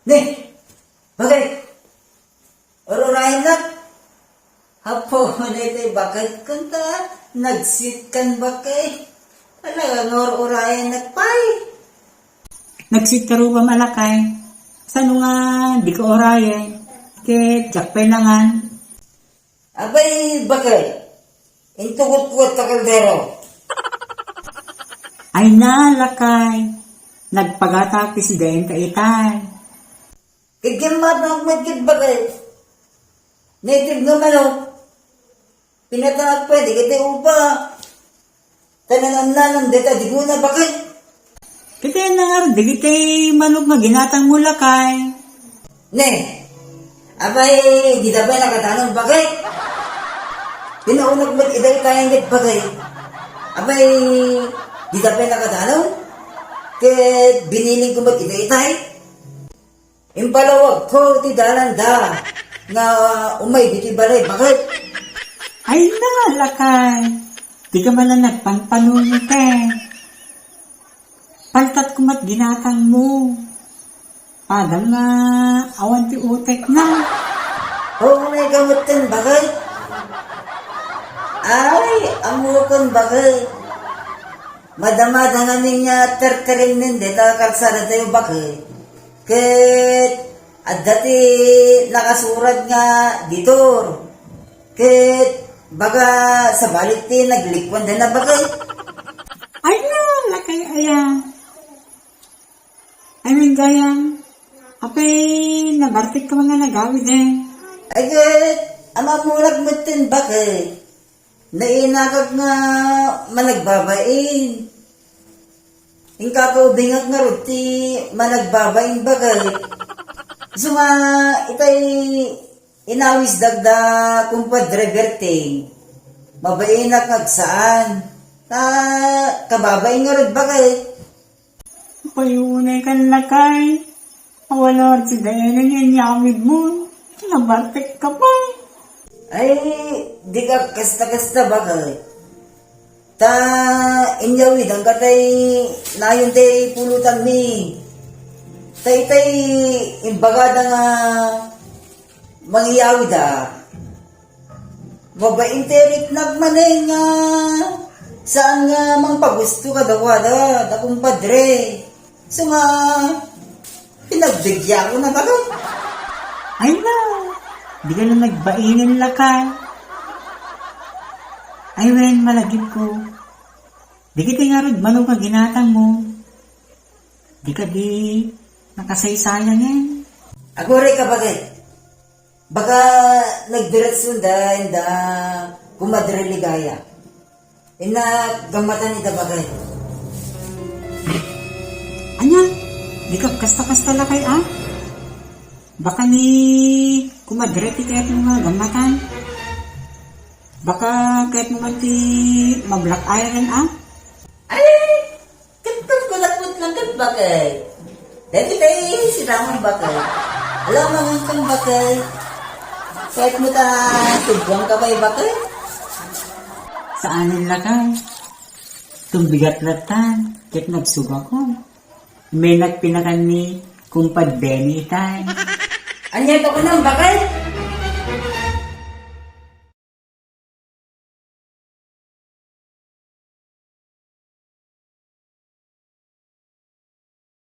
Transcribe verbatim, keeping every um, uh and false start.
Ne, bakit? Ur-urayennak? Apo, daytoy baket kunta, nagsit kan baket. Talaga nga ur-urayennak pay. Nagsit ka ruba, Lakay. Sano nga di ka urayen? Ket diak pay nangan. Abay, baket. Intugot ko ta kaldero. Ay na, Lakay. Nagpagatak ti sidaenta itay. Ket gimmatang met ket baket. Native nga manok. Pinataak pay dagiti upa. Ta nanamnanam dayta di guna, baket. Ket ania ngarud dagiti manok nga ginatangmo, Lakay? Ne, abay, dida pay nakadanon, baket. Pinaunak met ida itay ket, baket. Abay, dida pay nakadanon. Ket biniling ko met ida itay. Impalawag ko ti dalanda nga umay ditoy balay, baket. Ay na, Lakay. Di ka man la nagpanpanunot, eh. Paltat ko met ginatangmo. Padam nga awan ti utek na. Oo, may gamot din, baket. Ay, amokon, baket. Madamada ngamin nga terteren deta kalsada tayo, baket. Ket adda ti nakasurat nga detour. Ket baga sabali ti naglikuan dana, baket. Ay na, Lakay aya. Ay, gayam. Apay, nabartek ka man nga nagawid, eh. Ay, ket, amamulak met ten, baket. Nainakak nga managbabain. Inkakaubingak ngarud ti managbabain, baket. Isu nga itay inawisdak da kumpadre Berting. Mabainak nga agsaan. Ta kababain ngarud, baket. Apay, unay kan, Lakay. Awan a ti dayanan nga inyawidmo. Nabartek ka pay. Ay, di ka kasta-kasta, baket. Ta inyawidan ka tay nayon tay pulutanmi. Tay tay imbagada nga mangiyawida. Mabain ti riknak manen nga saan nga mangpagusto kadakuada, da kumpadre. Isu nga, pinagbigyan ko na, baket. Ay na, di ka na nagbainen, Lakay. Ay wen, malagipko. Dagiti ngarud manok nga ginatangmo. Di kadi nakasaysayang, eh. Aguray ka, baket. Baka nagdiretso da, inda, Kumadre Ligaya. Inna, gammatan ida, baket. Ania, di ka kasta-kasta, Lakay, a? Baka ni Kumadre ti kayatmo nga gammatan. Baka kayatmo man ti ma-black iron, a? Ay, ket kunak met lang ket, baket. Dagiti sidangan, baket. Ala, mangan kan, baket. Kayatmo ta tubuan ka pay, baket? Saanen, Lakay. Tumbigat lattan, ket nagsugakon. Menak pinakan ni Kumpad Benny itay. Ania to kunam, baket?